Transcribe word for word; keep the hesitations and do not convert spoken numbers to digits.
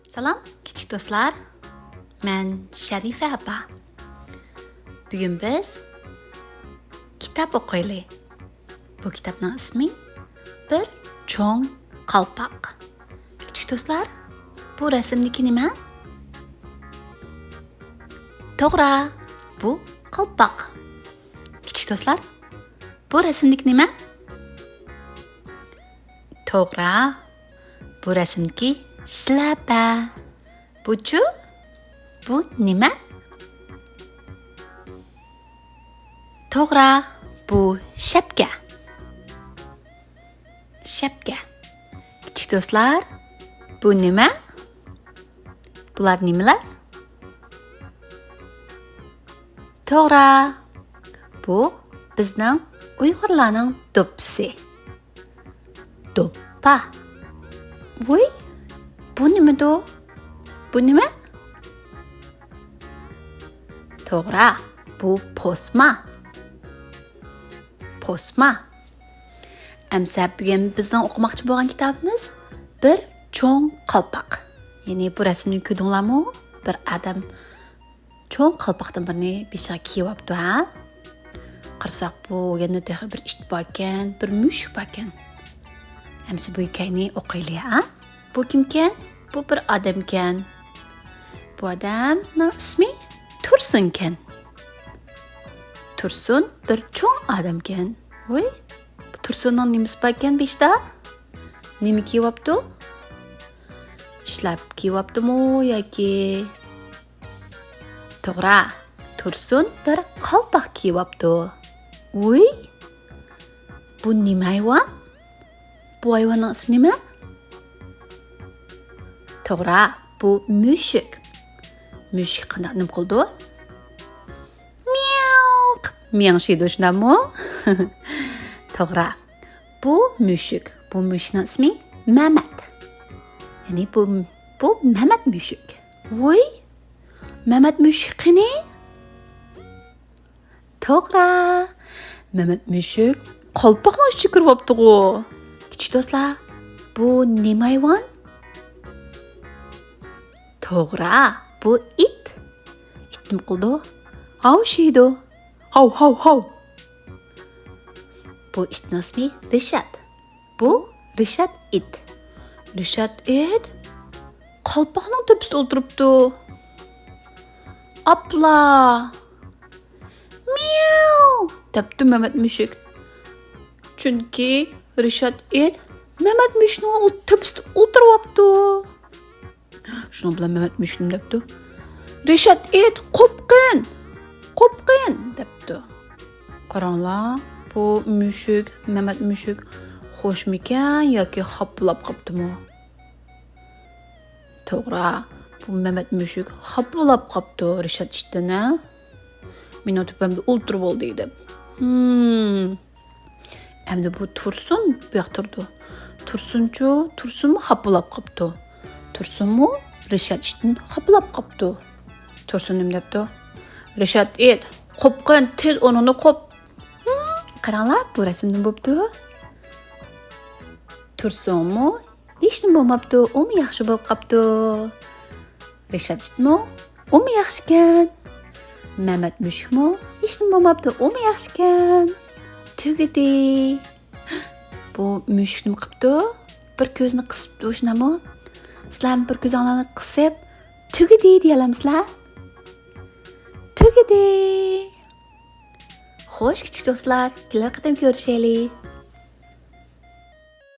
سالام، كىچىك دوستلار. مەن شەرىپە ئاپا. بۈگۈن بىز كىتاب ئوقۇيلى. بۇ كىتابنىڭ ئىسمى بىر چوڭ قالپاق. كىچىك دوستلار، بۇ رەسىمدىكى نېمە؟ توغرا، بۇ قالپاق. كىچىك دوستلار، بۇ رەسىمدىكى نېمە؟ توغرا، بۇ رەسىمدىكى شىلەپە. بۇچۇ؟ بۇ نېمە؟ توغرا، بۇ شەپكە. شەپكە. كىچىك دوستلار، بۇ نېمە؟ بۇلار نېمىلەر؟ توغرا، بۇ بىزنىڭ ئۇيغۇرلارنىڭ دوپپىسى. دوپپا. ۋوي، بۇ نېمىدۇ؟ بۇ نېمە؟ توغرا، بۇ پوسما. پوسما. ئەمسە بۈگۈن بىزنىڭ ئوقۇماقچى بولغان كىتابىمىز بىر چوڭ قالپاق. يەنى بۇ رەسىمنى كۆردۈڭلارمۇ؟ بىر ئادەم چوڭ قالپاقتىن بىرنى بېشىغا كىيىۋاپتۇ، ھە؟ قارىساق، بۇ يەنە تېخى بىر ئىت باركەن، بىر مۈشۈك باركەن. ئەمسە بۇ ھېكايىنى ئوقۇيلى، ھە؟ بۇ كىمكەن؟ بۇ بىر ئادەمكەن. بۇ ئادەمنىڭ ئىسمى تۇرسۇنكەن. تۇرسۇن بىر چوڭ ئادەمكەن. ۋوي، بۇ تۇرسۇننىڭ نېمىسى باركەن بېشىدا؟ نېمە كىيىۋاپتۇ؟ شىلەپە كىيىۋاپتۇمۇ ياكى؟ توغرا، تۇرسۇن بىر قالپاق كىيىۋاپتۇ. ۋوي، بۇ نېمە ھايۋان؟ بۇ ھايۋاننىڭ ئىسمى نېمە؟ توغرا، بۇ مۈشۈك. مۈشۈك قانداق نېمە قىلىدۇ؟ مياۋ قىپ مېڭىشىدۇ، شۇنداقمۇ؟ توغرا. بۇ مۈشۈك. بۇ مۈشۈكنىڭ ئىسمى مەمەت. يەنى بۇ، بۇ مەمەت مۈشۈك. ۋوي، مەمەت مۈشۈك قېنى؟ توغرا. مەمەت مۈشۈك قالپاقنىڭ ئىچىگە كىرىۋاپتىغۇ. كىچىك دوستلار، بۇ نېمە ھايۋان؟ توغرا، بۇ ئىت. ئىت نېمە قىلىدۇ؟ ھاۋشىيدۇ. ھاۋ، ھاۋ، ھاۋ. بۇ ئىتنىڭ ئىسمى رىشات. بۇ رىشات ئىت. رىشات ئىت قالپاقنىڭ تۆپىسىدە ئولتۇرۇپتۇ. ئاپلا! مياۋ! دەپتۇ مەمەت مۈشۈك. چۈنكى رىشات ئىت مەمەت مۈشۈكنىڭ ئول-، تۆپىسىدە ئولتۇرۇۋاپتۇ. شۇنىڭ بىلەن مەمەت مۈشۈك نېمە دەپتۇ؟ رىشات ئىت، قوپقىن! قوپقىن! دەپتۇ. قاراڭلار، بۇ مۈشۈك، مەمەت مۈشۈك خۇشمىكەن ياكى خاپا بولاپ قاپتىمۇ؟ توغرا، بۇ مەمەت مۈشۈك خاپا بولاپ قاپتۇ رىشات ئىتتىن، ھە؟ مېنىڭ تۆپەمدە ئولتۇرۇۋالدى دەپ. ھىم. ئەمدى بۇ تۇرسۇن بۇ ياقتا تۇرىدۇ. تۇرسۇنچۇ، تۇرسۇنمۇ خاپا بولاپ قاپتۇ. تۇرسۇنمۇ رىشات ئىتتىن خاپا بولاپ قاپتۇ. تۇرسۇن نېمە دەپتۇ؟ رىشات ئىت، قوپقىن، تېز ئورنۇڭدىن قوپ. ھىم، قاراڭلار، بۇ رەسىم نېمە بوپتۇ؟ تۇرسۇنمۇ ھېچنېمە بولماپتۇ، ئۇمۇ ياخشى بولۇپ قاپتۇ. رىشات ئىتمۇ ئۇمۇ ياخشىكەن. مەمەت مۈشۈكمۇ ھېچنېمە بولماپتۇ، ئۇمۇ ياخشىكەن. تۈگىدى. بۇ مۈشۈك نېمە قىپتۇ؟ بىر كۆزىنى قىسىپتۇ، شۇنداقمۇ؟ سىلەرمۇ بىر كۆزۈڭلارنى قىسىپ، تۈگىدى دېيەلەمسىلەر؟ تۈگىدى. خوش، كىچىك دوستلار، كېلەر قېتىم كۆرۈشەيلى.